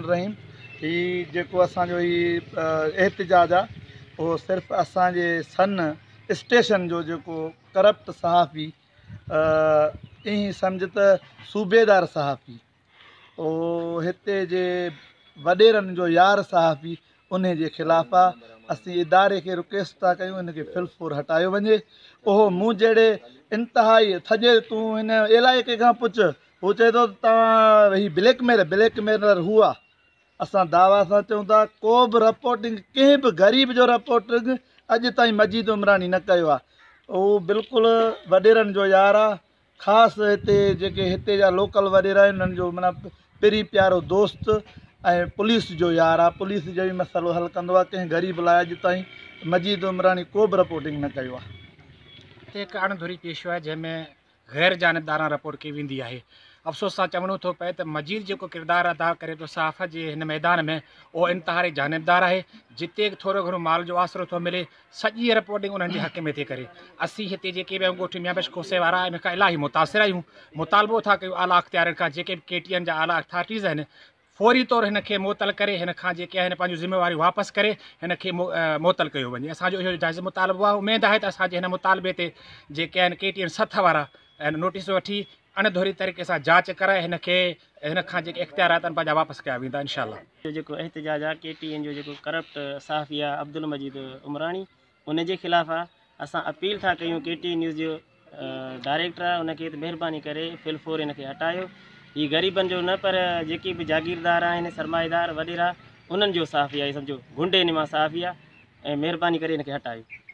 رحيم هي جيڪو اسان جو هي احتجاج آ اهو صرف اسان جي سن اسٽيشن جو جيڪو ڪرپٽ صحافي ائين سمجهه ته صوبيدار صحافي او هتي جي وڏيرن جو يار صحافي انهي جي خلاف آ اسين اداري کي رڪويسٽ ٿا ڪيون ان کي فل فور هٽايو وڃي اهو مون جهڙي انتهائي ٿڄي تون هن علائقي کان پڇ هو چئي ٿو ته توهان هي بليڪ ميل بليڪ ميلر هو آ اسان دعويٰ سان چئون ٿا ڪو به رپورٽنگ ڪنهن به غريب جو رپورٽنگ اڄ تائين مجيد عمراڻي نه ڪيو آ هو بلڪل وڏيرن جو يار آ خاص هتي جيڪي هتي جا لوڪل وڏيرا آهن انهن جو معنيٰ پرين پيارو دوست ۽ پوليس جو يار آهي پوليس جو ئي مسئلو حل ڪندو آهي ڪنهن غريب لاء اڄ تائين مجيد عمراڻي ڪو به رپورٽنگ نه ڪيو آهي. هتي هڪ اڻ ڌري پيشو آهي جنهن ۾ غير جانبدارانه رپورٽ ڪئي ويندي آهي. افسوس سان چوڻو ٿو پئي ته مجيد جيڪو ڪردار ادا ڪري ٿو صحافت جي هن ميدان ۾ اهو انتهائي جانبدار آهي جتي ٿورو گهڻو مال جو آسرو ٿو ملي سڄي رپورٽنگ انهن جي حق ۾ ٿي ڪري. اسين هتي جيڪي به آهيون ڳوٺ ميان بخش کوسي وارا ان کان الاهي متاثر آهيون. مطالبو ٿا ڪيون اعليٰ اختيارين کان جيڪي به ڪي ٽي اين جا اعليٰ اٿارٽيز آهن فوري طور هن کي معطل ڪري هن کان جيڪي آهن پنهنجون ذميواريون واپس ڪري هن کي معطل ڪيو وڃي اسان جو اهو جائز مطالبو آهي اميد آهي ته اسان جي هن مطالبي تي جيڪي آهن ڪي ٽي اين سٿ وارا نوٽيس وٺي اڻ ڌري طريقي سان جاچ ڪرائي هن کي هن کان جيڪي اختيارات آهن پنهنجا واپس ڪيا ويندا انشاء الله. جو جيڪو احتجاج آ ڪي ٽي اين جو جيڪو ڪرپٽ صحافي آ عبدالمجيد عمراڻي ان جي خلاف آ اسان اپيل ٿا ڪيون ڪي ٽي اين نيوز جو ڊائريڪٽر آ ان کي ته مهرباني ڪري فل فور ان کي هٽايو هي غريبن جو نه پر جيڪي به جاگيردار آهن سرمائيدار وڏيرا انهن جو صحافي آ هي سمجهو غنڊي نما صحافي آ ۽ مهرباني ڪري ان کي هٽايو.